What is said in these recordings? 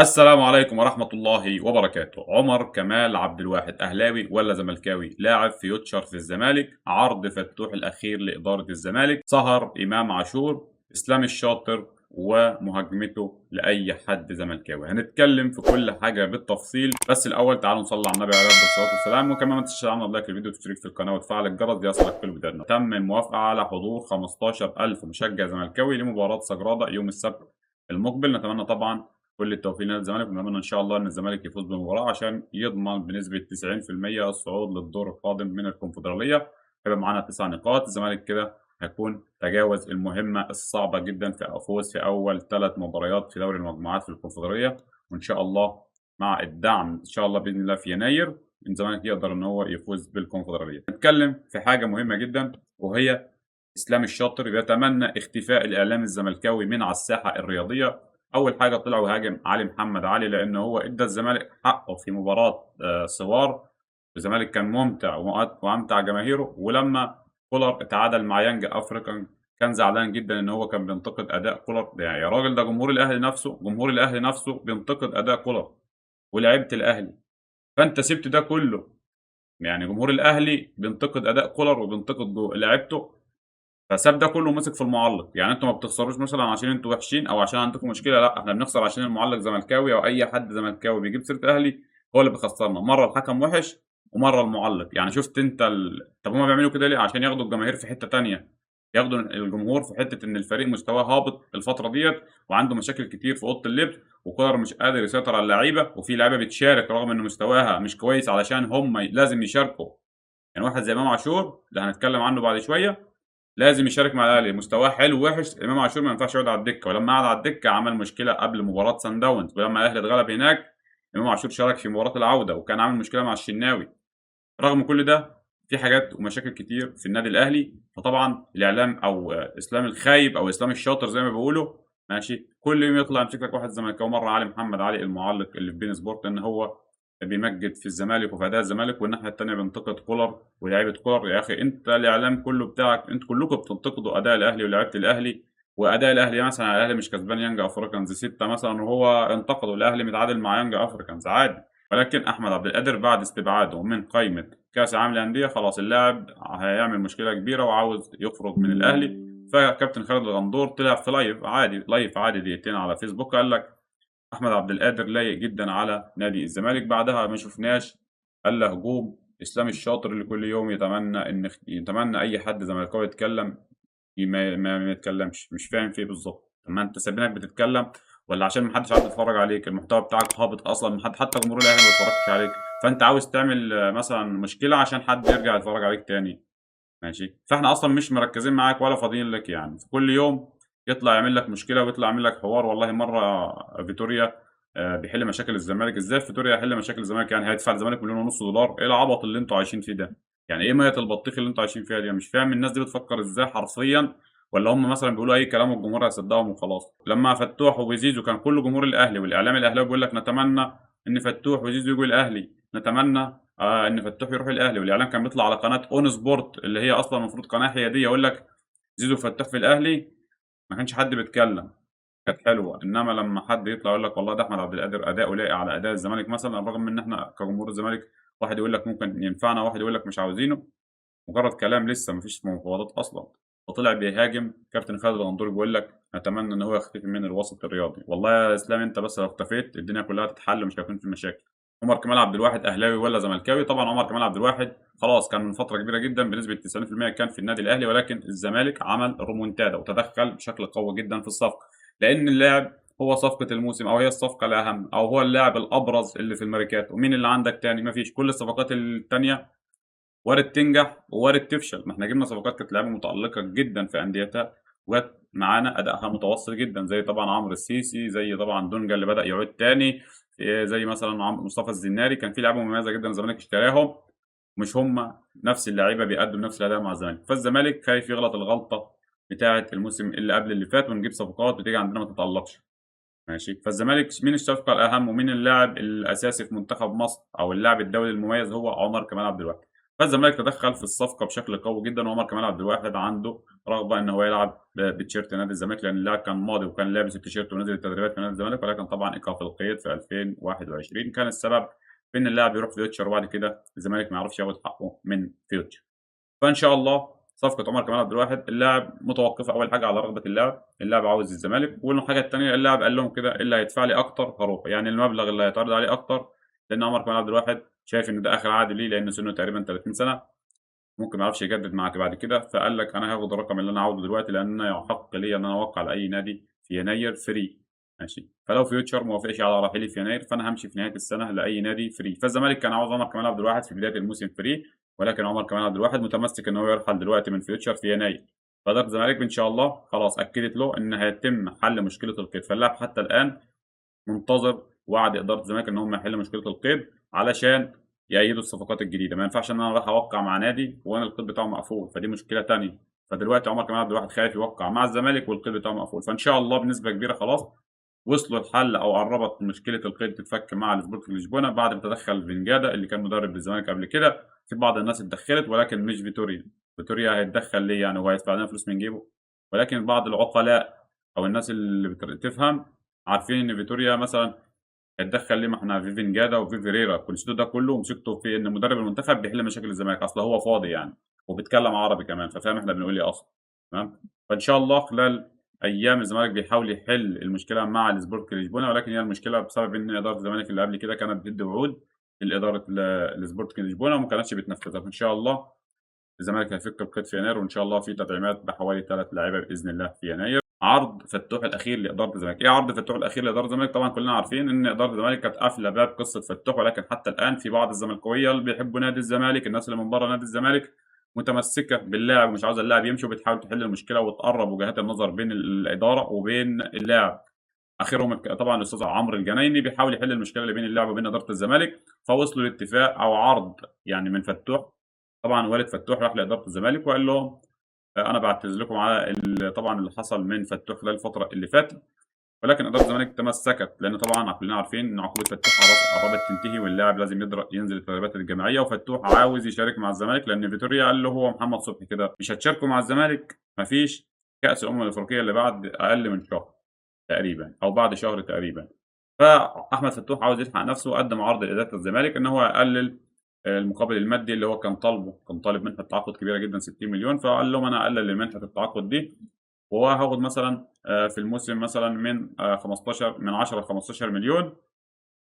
السلام عليكم ورحمة الله وبركاته. عمر كمال عبد الواحد أهلاوي ولا زملكاوي؟ لاعب فيوتشر في الزمالك، عرض فتوح الأخير لإدارة الزمالك، سهر إمام عاشور، إسلام الشاطر ومهاجمته لأي حد زملكاوي. هنتكلم في كل حاجة بالتفصيل، بس الأول تعالوا نصلي على النبي عليه الصلاة والسلام، وكمان ما تنساش تعمل like للفيديو وتشترك في القناة وتفعل الجرس ليصلك كل فيديوهاتنا. تم الموافقة على حضور 15,000 مشجع زملكاوي لمباراة سجرادة يوم السبت المقبل. نتمنى طبعا كل التوفيق لنادي الزمالك، ونتمنى ان شاء الله ان الزمالك يفوز بالمباراة عشان يضمن بنسبة 90% الصعود للدور القادم من الكونفدراليه. هيبقى معانا 9 نقاط، الزمالك كده هيكون تجاوز المهمة الصعبة جدا في الفوز في اول 3 مباريات في دوري المجموعات في الكونفدراليه، وان شاء الله مع الدعم ان شاء الله باذن الله في يناير الزمالك يقدر ان هو يفوز بالكونفدراليه. نتكلم في حاجة مهمة جدا، وهي اسلام الشاطر بيتمنى اختفاء الاعلام الزملكاوي من على الساحة الرياضية. اول حاجة طلع وهاجم علي محمد علي لان هو ادى الزمالك حقه في مباراة سوار، الزمالك كان ممتع وامتع جماهيره. ولما كولر اتعادل مع يانج افريكان كان زعلان جدا ان هو كان بينتقد اداء كولر. يعني يا راجل ده جمهور الاهلي نفسه، جمهور الاهلي نفسه بينتقد اداء كولر ولاعيبه الاهلي، فانت سبت ده كله. يعني جمهور الاهلي بينتقد اداء كولر وبينتقد لعيبته، فساب ده كله ومسك في المعلق. يعني انتوا ما بتخسروش مثلا عشان انتوا وحشين او عشان عندكم مشكلة، لا احنا بنخسر عشان المعلق زملكاوي او اي حد زملكاوي بيجيب سيره الاهلي هو اللي بيخسرنا. مرة الحكم وحش ومرة المعلق. يعني شفت انت طب هما بيعملوا كده ليه؟ عشان ياخدوا الجماهير في حتة تانية، ياخدوا الجمهور في حتة ان الفريق مستواه هابط الفترة ديت وعنده مشاكل كتير في اوضة اللبس، وكولر مش قادر يسيطر على اللعيبة، وفي لعيبة بتشارك رغم ان مستواها مش كويس علشان هم لازم يشاركوا. يعني واحد زي امام عاشور اللي هنتكلم عنه بعد شوية لازم يشارك مع الاهلي، مستواه حلو وحش. امام عاشور ما ينفعش يقعد على الدكة، ولما قعد على الدكة عمل مشكلة قبل مباراة سان داونز، ولما الاهلي اتغلب هناك امام عاشور شارك في مباراة العودة وكان عامل مشكلة مع الشناوي. رغم كل ده في حاجات ومشاكل كتير في النادي الاهلي، فطبعا الاعلام او اسلام الخايب او اسلام الشاطر زي ما بيقولوا ماشي، كل يوم يطلع يمسك لك واحد زملكاوي. مرة علي محمد علي المعلق اللي في بين سبورت ان هو بيمجد في الزمالك وفي اداء الزمالك، والناحية الثانية بينتقد كولر ولاعيبه كولر. يا اخي انت الاعلام كله بتاعك انتوا كلكم بتنتقدوا اداء الاهلي ولاعيبه الاهلي، واداء الاهلي مثلا الاهلي مش كسبان يانج افريكانز 6 مثلا وهو انتقده، الاهلي متعادل مع يانج افريكانز عادي. ولكن احمد عبد القادر بعد استبعاده من قائمة كاس العالم للاندية خلاص اللاعب هيعمل مشكلة كبيرة وعاوز يخرج من الاهلي. فكابتن خالد الغندور طلع في live عادي، live عادي دقيقتين على فيسبوك، قال لك احمد عبد القادر لايق جدا على نادي الزمالك. بعدها ما شفناش الا هجوم اسلام الشاطر اللي كل يوم يتمنى ان يتمنى اي حد زملكاوي يتكلم ما يتكلمش، مش فاهم فيه بالظبط. طب ما انت سايبينك بتتكلم ولا عشان ما حدش عايز يتفرج عليك؟ المحتوى بتاعك هابط اصلا، ما حد حتى جمهور الاهلي ما بيتفرجش عليك، فانت عاوز تعمل مثلا مشكلة عشان حد يرجع يتفرج عليك تاني ماشي. فاحنا اصلا مش مركزين معاك ولا فاضيين لك. يعني في كل يوم يطلع يعمل لك مشكلة ويطلع يعمل لك حوار. والله مرة فيتوريا بيحل مشاكل الزمالك. ازاي فيتوريا يحل مشاكل الزمالك؟ يعني هيدفع الزمالك 1.5 مليون دولار؟ ايه العبط اللي انتوا عايشين فيه ده؟ يعني ايه مية البطيخ اللي انتوا عايشين فيها دي؟ مش فاهم الناس دي بتفكر ازاي حرفيا، ولا هم مثلا بيقولوا اي كلام والجمهور هيصدقهم وخلاص. لما فتوح وزيزو كان كل جمهور الاهلي والاعلام الاهلاوي بيقول لك نتمنى ان فتوح وزيزو يجوا الاهلي، نتمنى ان فتوح يروح الاهلي، والاعلام كان بيطلع على قناة اون سبورت اللي هي اصلا المفروض قناة حيادية يقول لك زيزو فتوح في الاهلي، ما كانش حد بيتكلم، كانت حلوة. انما لما حد يطلع يقول لك والله ده احمد عبد القادر اداؤه لايق على اداء الزمالك مثلا، رغم ان احنا كجمهور الزمالك واحد يقول لك ممكن ينفعنا واحد يقول لك مش عاوزينه، مجرد كلام لسه ما فيش مفاوضات اصلا. فطلع بيهاجم كابتن خالد الغندور بيقول لك نتمنى ان هو يختفي من الوسط الرياضي. والله يا اسلام انت بس لو اختفيت الدنيا كلها تتحل ومش هيكون في مشاكل. عمر كمال عبد الواحد اهلاوي ولا زملكاوي؟ طبعا عمر كمال عبد الواحد خلاص كان من فترة كبيرة جدا بنسبة 90% كان في النادي الاهلي، ولكن الزمالك عمل رومونتادا وتدخل بشكل قوي جدا في الصفقة، لان اللاعب هو صفقة الموسم او هي الصفقة الاهم او هو اللاعب الابرز اللي في الماركات. ومين اللي عندك تاني؟ مفيش. كل الصفقات التانية وارد تنجح ووارد تفشل. ما احنا جبنا صفقات كانت لعيبة متالقه جدا في انديتها وجت معانا ادائها متوسط جدا، زي طبعا عمرو السيسي، زي طبعا دونجا اللي بدا يعود تاني، زي مثلا مصطفى الزناري. كان في لعيبة مميزة جدا الزمالك اشتراهم، مش هم نفس اللعيبة بيقدموا نفس الاداء مع الزمالك. فالزمالك خايف يغلط الغلطة بتاعه الموسم اللي قبل اللي فات ونجيب صفقات وتيجي عندنا ما تتالقش ماشي. فالزمالك مين الصفقة الاهم ومين اللاعب الاساسي في منتخب مصر او اللاعب الدولي المميز؟ هو عمر كمال عبد الواحد. فالزمالك تدخل في الصفقة بشكل قوي جدا، وعمر كمال عبد الواحد عنده رغبة ان هو يلعب بتيشيرت نادي الزمالك، لان اللاعب كان ماضي وكان لابس التيشيرت ونزل التدريبات في نادي الزمالك، ولكن طبعا ايقاف القيد في 2021 كان السبب في ان اللاعب يروح فيوتشر، وبعد كده الزمالك ما يعرفش ياخد حقه من فيوتشر. فان شاء الله صفقة عمر كمال عبد الواحد اللاعب متوقفه اول حاجة على رغبة اللاعب، اللاعب عاوز الزمالك، والحاجة الثانية اللاعب قال لهم كده اللي هيدفع لي اكتر هروح، يعني المبلغ اللي هيتعرض عليه اكتر، لان عمر كمال عبد الواحد شايف ان ده اخر عقد ليه، لان سنة تقريبا 30 سنة، ممكن ما يعرفش يجدد معاك بعد كده، فقال لك انا هاخد الرقم اللي انا عاوزه دلوقتي، لان انا يحق لي ان انا اوقع لاي نادي في يناير free، ماشي. فلو فيوتشر ما وافقش على رحيلي في يناير فانا همشي في نهاية السنة لاي نادي free. فالزمالك كان عاوز عمر كمال عبد الواحد في بداية الموسم free، ولكن عمر كمال عبد الواحد متمسك ان هو يرحل دلوقتي من فيوتشر في يناير. فاداره الزمالك ان شاء الله خلاص اكدت له ان هيتم حل مشكلة القيد، فاللاعب حتى الان منتظر وعد ادارة الزمالك ان هم يحلوا مشكلة القيد علشان يأيدوا الصفقات الجديدة. ما ينفعش ان انا راح اوقع مع نادي وانا القيد بتاعه مقفول، فدي مشكلة ثانية. فدلوقتي عمر كمال عبد الواحد خايف يوقع مع الزمالك والقيد بتاعه مقفول، فان شاء الله بنسبة كبيرة خلاص وصلوا الحل او قربت مشكلة القيد تتفك مع السبورتنج لشبونه بعد ما تدخل فينجادا اللي كان مدرب للزمالك قبل كده. في بعض الناس اتدخلت ولكن مش فيتوريا، فيتوريا هيتدخل ليه يعني وهو هيدفع لنا فلوس من جيبه؟ ولكن بعض العقلاء او الناس اللي بتفهم عارفين ان فيتوريا مثلا هيتدخل ليه، ما احنا في فينجادا وفي فيريرا، كل ده كله مسكته في ان مدرب المنتخب بيحل مشاكل الزمالك، اصل هو فاضي يعني وبيتكلم عربي كمان، ففاهم احنا بنقول ايه اصلا، تمام. فان شاء الله خلال ايام الزمالك بيحاول يحل المشكلة مع السبورت لشبونه، ولكن هي المشكلة بسبب ان ادارة الزمالك اللي قبل كده كانت بتدي وعود لادارة السبورت لشبونه وما كانتش بتنفذها. فان شاء الله الزمالك هيفك القيد في يناير، وان شاء الله في تدعيمات بحوالي 3 لاعيبه باذن الله في يناير. عرض فتوح الاخير لادارة الزمالك، ايه عرض فتوح الاخير لادارة الزمالك؟ طبعا كلنا عارفين ان ادارة الزمالك كانت قافله باب قصة فتوح، ولكن حتى الان في بعض الزملكاويه اللي بيحبوا نادي الزمالك، الناس اللي من بره نادي الزمالك متمسكة باللاعب ومش عاوزه اللاعب يمشي، وبتحاول تحل المشكلة وتقرب وجهات النظر بين الادارة وبين اللاعب. اخرهم طبعا الاستاذ عمرو الجنايني بيحاول يحل المشكلة اللي بين اللاعب وبين ادارة الزمالك، فوصلوا لاتفاق او عرض يعني من فتوح. طبعا والد فتوح راح لادارة الزمالك وقال لهم انا بعتذر لكم على طبعا اللي حصل من فتوح خلال الفترة اللي فاتت، ولكن ادارة الزمالك تمسكت، لان طبعا كلنا عارفين ان عقوبه فتوح خلاص قربت تنتهي، واللاعب لازم ينزل التدريبات الجماعية، وفتوح عاوز يشارك مع الزمالك، لان فيتوريا قال له هو محمد صبحي كده مش هتشاركوا مع الزمالك، مفيش كاس الامم الافريقية اللي بعد اقل من شهر تقريبا او بعد شهر تقريبا. فاحمد فتوح عاوز يلحق نفسه وقدم عرض لادارة الزمالك ان هو يقلل المقابل المادي اللي هو كان طالبه، كان طالب منحه تعاقد كبيرة جدا 60 مليون، فقال لهم انا اقلل منحه التعاقد دي وهاخد مثلا في الموسم مثلا من 15 من 10 ل 15 مليون.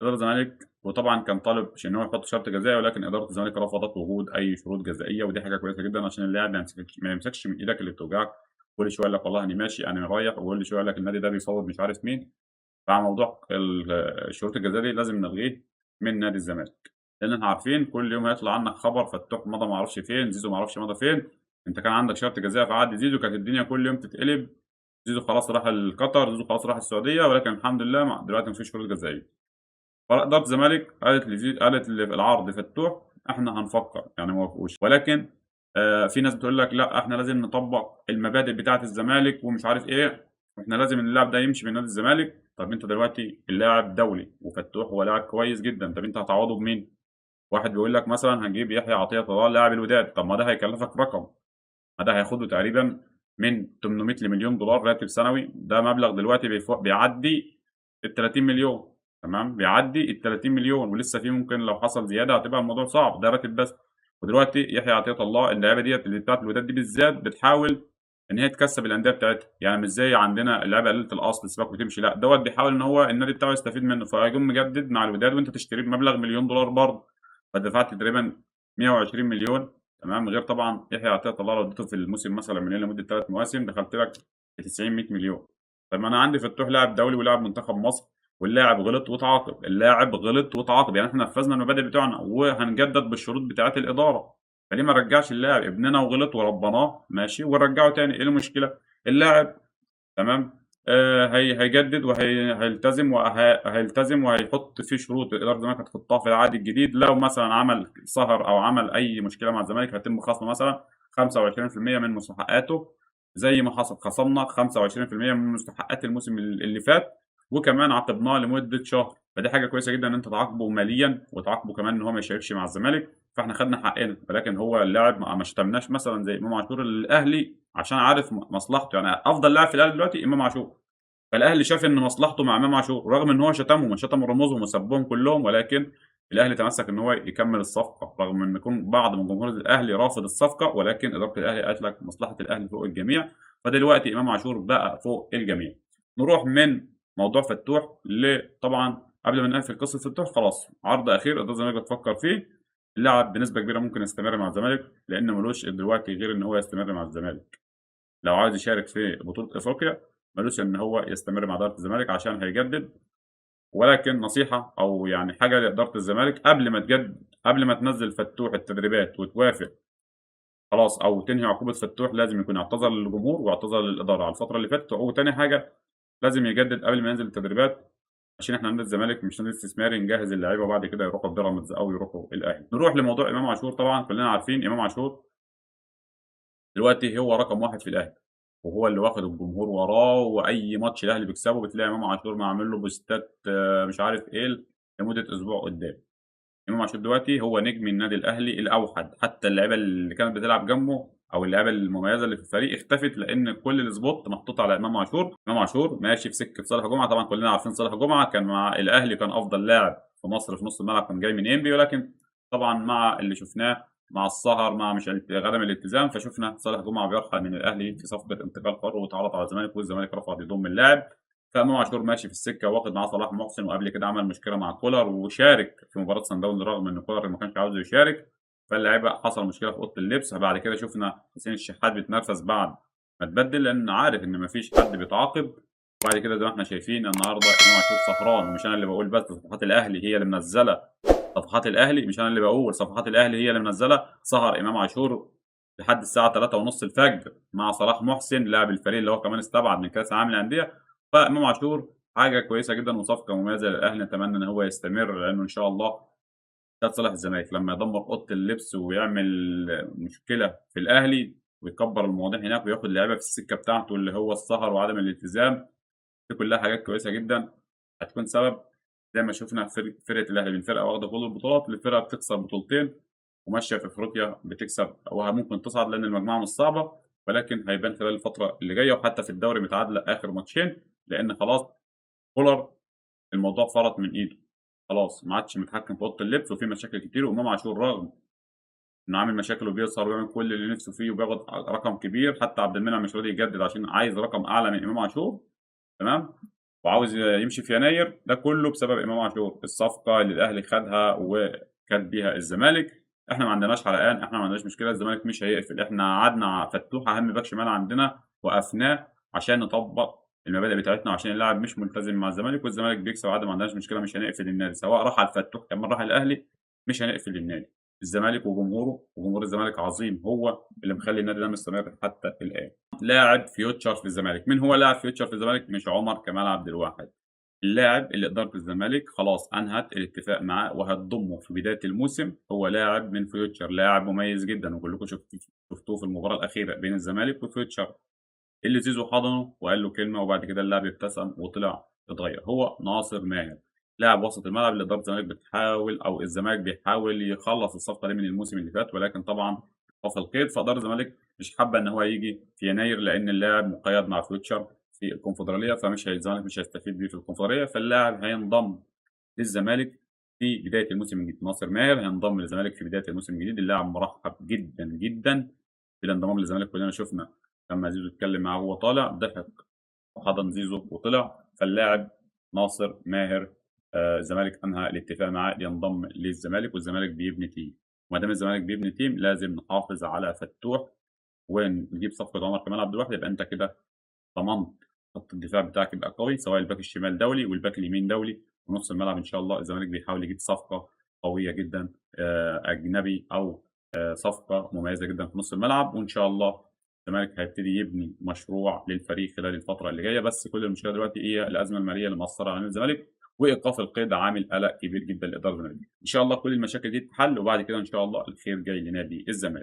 ادارة الزمالك وطبعا كان طالب ان هو يحط شرط جزائي، ولكن ادارة الزمالك رفضت وجود اي شروط جزائيه، ودي حاجة كويسة جدا عشان اللاعب ما يمسكش من ايدك اللي بتوجعك، كل شوية يقول لك والله انا ماشي انا رايح، وكل شوية يقول لك النادي ده بيفاوض مش عارف مين. فموضوع الشروط الجزائيه دي لازم نلغيه من نادي الزمالك، لان احنا عارفين كل يوم هيطلع عنك خبر فتوح مضى ما اعرفش فين، زيزو ما اعرفش مضى فين. انت كان عندك شرط جزائي في عقد زيزو، كانت الدنيا كل يوم تتقلب، زيزو خلاص راح لقطر، زيزو خلاص راح السعودية، ولكن الحمد لله دلوقتي مفيش شروط جزائيه. فاداره الزمالك قالت العرض فتوح احنا هنفكر يعني ما وافقوش، ولكن في ناس بتقول لك لا احنا لازم نطبق المبادئ بتاعه الزمالك ومش عارف ايه، احنا لازم اللاعب ده يمشي من نادي الزمالك. طب انت دلوقتي اللاعب دولي وفتوح هو لاعب كويس جدا، طب انت هتعوضه بمين؟ واحد بيقول لك مثلا هنجيب يحيى عطية الله لاعب الوداد، طب ما ده هيكلفك رقم، ده هياخده تقريبا من 800 لمليون دولار راتب سنوي، ده مبلغ دلوقتي بيعدي ال 30 مليون، تمام، بيعدي ال 30 مليون ولسه في ممكن لو حصل زيادة هتبقى الموضوع صعب، ده راتب بس. ودلوقتي يحيى عطية الله اللعيبة ديت اللي بتاعت الوداد دي بالذات بتحاول ان هي تكسب الاندية بتاعتها، يعني مش زي عندنا اللعيبة قليله الاصل سيبك وتمشي، لا دوت بيحاول ان هو النادي بتاعه يستفيد منه، فيقوم مجدد مع الوداد وانت تشتريه بمبلغ مليون دولار برضه، فدفعت تقريبا 120 مليون، تمام. غير طبعا يحيى عطية الله لو اديته في الموسم مثلا مليون لمدة 3 مواسم دخلت لك في 90 100 مليون. طب ما انا عندي فتوح لاعب دولي ولاعب منتخب مصر، واللاعب غلط وتعاقب، اللاعب غلط وتعاقب، يعني احنا نفذنا المبادئ بتوعنا وهنجدد بالشروط بتاعه الادارة، فليه ما نرجعش اللاعب؟ ابننا وغلط وربناه ماشي ونرجعه تاني، ايه المشكلة؟ اللاعب تمام هيجدد وهيلتزم وهيلتزم وهيحط فيه شروط الادارة الزمالك هتحطها في العقد الجديد. لو مثلا عمل سهر او عمل اي مشكلة مع الزمالك هيتم خصم مثلا 25% من مستحقاته، زي ما حصل خصمنا 25% من مستحقات الموسم اللي فات، وكمان عاقبناه لمدة شهر. فدي حاجة كويسة جدا ان انت تعاقبه ماليا وتعاقبه كمان ان هو ما يشاركش مع الزمالك، فاحنا خدنا حقنا. ولكن هو اللاعب ما شتمناش مثلا زي امام عاشور الاهلي عشان عارف مصلحته، يعني افضل لاعب في الاهلي دلوقتي امام عاشور، فالاهلي شاف ان مصلحته مع امام عاشور رغم ان هو شتمهم وشتم رموزهم وسبهم كلهم، ولكن الاهلي تمسك ان هو يكمل الصفقة رغم ان يكون بعض من جمهور الاهلي رافض الصفقة، ولكن ادارة الاهلي قالت لك مصلحة الاهلي فوق الجميع، فدلوقتي امام عاشور بقى فوق الجميع. نروح من موضوع فتوح لطبعا قبل ما نقفل قصة فتوح، خلاص عرض اخير ادارة الزمالك بتفكر فيه، اللاعب بنسبة كبيرة ممكن يستمر مع الزمالك لان ملوش دلوقتي غير ان هو يستمر مع الزمالك. لو عايز يشارك في بطوله افريقيا ملوش ان هو يستمر مع ادارة الزمالك عشان هيجدد. ولكن نصيحة او يعني حاجة لادارة الزمالك، قبل ما تجدد، قبل ما تنزل فتوح التدريبات وتوافق خلاص او تنهي عقوبه فتوح، لازم يكون اعتذر للجمهور واعتذر للادارة على الفترة اللي فاتت. وتاني حاجة لازم يجدد قبل ما ينزل التدريبات، عشان احنا عندنا الزمالك مش نادي استثماري نجهز اللعيبة وبعد كده يروحوا بيراميدز او يروحوا الاهلي. نروح لموضوع امام عاشور. طبعا كلنا عارفين امام عاشور دلوقتي هو رقم 1 في الاهلي، وهو اللي واخد الجمهور وراه، واي ماتش الاهلي بيكسبه بتلاقي امام عاشور معمل له بوستات مش عارف ايه لمدة اسبوع قدام. امام عاشور دلوقتي هو نجم النادي الاهلي الاوحد، حتى اللعيبة اللي كانت بتلعب جنبه او اللعيبة المميزة اللي في الفريق اختفت، لان كل ال spot محطوط على امام عاشور. امام عاشور ماشي في سكة صالح جمعه، طبعا كلنا عارفين صالح جمعه كان مع الاهلي كان افضل لاعب في مصر في نص الملعب، كان جاي من انبي، ولكن طبعا مع اللي شفناه مع السهر مع مش عدم الالتزام، فشفنا صالح جمعه بيرحل من الاهلي في صفقة انتقال حر وتعرض على الزمالك والزمالك رفض يضم اللاعب. فامام عاشور ماشي في السكة واخد معاه صلاح محسن، وقبل كده عمل مشكلة مع كولر وشارك في مباراة صن داونز رغم ان كولر ما كانش عاوزه يشارك، فاللعيبه حصل مشكلة في اوضة اللبس. بعد كده شفنا حسين الشحات بيتنرفز بعد ما تبدل لان عارف ان مفيش حد بيتعاقب. وبعد كده زي ما احنا شايفين النهارده امام عاشور سهران، ومش انا اللي بقول بس، صفحات الاهلي هي اللي منزله، صفحات الاهلي مش انا اللي بقول، صفحات الاهلي هي اللي منزله. سهر امام عاشور لحد الساعة 3:30 الفجر مع صلاح محسن لاعب الفريق اللي هو كمان استبعد من كاس العالم للاندية. فامام عاشور حاجة كويسة جدا وصفقه مميزة للاهلي، نتمنى ان هو يستمر لانه ان شاء الله ده صلاح الزمالك لما يدمر اوضة اللبس ويعمل مشكلة في الاهلي ويكبر المواضيع هناك وياخد لعيبة في السكة بتاعته اللي هو السهر وعدم الالتزام، دي كلها حاجات كويسة جدا هتكون سبب زي ما شفنا فرقه الاهلي من فرقه واخده كل البطولات لفرقة بتخسر بطولتين وماشية في افريقيا بتكسب وممكن تصعد لان المجموعة مش صعبة، ولكن هيبان خلال الفترة اللي جاية. وحتى في الدوري متعادله اخر ماتشين، لان خلاص كولر الموضوع فرط من ايده، خلاص ما عادش متحكم في اوضة اللبس وفي مشاكل كتير. وامام عاشور رغم انه عامل مشاكل وبيسهر وبيعمل كل اللي نفسه فيه وبياخد رقم كبير، حتى عبد المنعم مش راضي يجدد عشان عايز رقم اعلى من امام عاشور، تمام، وعاوز يمشي في يناير. ده كله بسبب امام عاشور، الصفقة اللي الاهلي خدها وكان بيها الزمالك. احنا ما عندناش حرقان، احنا ما عندناش مشكلة، الزمالك مش هيقفل. احنا قعدنا فتوح اهم باك شمال عندنا وقفناه عشان نطبق المبادئ بتاعتنا، عشان اللاعب مش ملتزم مع الزمالك والزمالك بيكسب عادي، ما عندناش مشكلة، مش هنقفل النادي سواء راح على الفتوح كمان راح الاهلي، مش هنقفل النادي. الزمالك وجمهوره وجمهور الزمالك عظيم، هو اللي مخلي النادي ده مستمر حتى الان. لاعب فيوتشر في الزمالك، مين هو لاعب فيوتشر في الزمالك؟ مش عمر كمال عبد الواحد، اللاعب اللي ادارة الزمالك خلاص انهت الاتفاق معاه وهتضمه في بداية الموسم. هو لاعب من فيوتشر، لاعب مميز جدا وكلكم شفتوه في المباراة الاخيرة بين الزمالك وفيوتشر، اللي زيزو حضنه وقال له كلمة وبعد كده اللاعب ابتسم وطلع اتغير. هو ناصر ماهر لاعب وسط الملعب اللي ادارة الزمالك بتحاول او الزمالك بيحاول يخلص الصفقة دي من الموسم اللي فات، ولكن طبعا وقف القيد، فاداره الزمالك مش حابة ان هو يجي في يناير لان اللاعب مقيد مع فيوتشر في الكونفدراليه، فمش الزمالك مش هيستفيد بيه في الكونفدراليه، فاللاعب هينضم للزمالك في بداية الموسم الجديد. ناصر ماهر هينضم للزمالك في بداية الموسم الجديد. اللاعب مرحب جدا جدا بالانضمام للزمالك، كلنا شفنا لما زيزو اتكلم معاه وهو طالع ضحك وحضن زيزو وطلع. فاللاعب ناصر ماهر الزمالك انهى الاتفاق معاه لينضم للزمالك، والزمالك بيبني team، وما دام الزمالك بيبني team لازم نحافظ على فتوح ونجيب صفقة عمر كمال عبد الواحد. يبقى انت كده ضمنت خط الدفاع بتاعك يبقى قوي، سواء الباك الشمال دولي والباك اليمين دولي، ونص الملعب ان شاء الله الزمالك بيحاول يجيب صفقة قوية جدا اجنبي او صفقة مميزة جدا في نص الملعب، وان شاء الله الزمالك هيبتدي يبني مشروع للفريق خلال الفترة اللي جاية. بس كل المشكلة دلوقتي هي الازمة المالية اللي مأثره على الزمالك، وايقاف القيد عامل قلق كبير جدا لادارة الزمالك. ان شاء الله كل المشاكل دي تتحل، وبعد كده ان شاء الله الخير جاي لنادي الزمالك.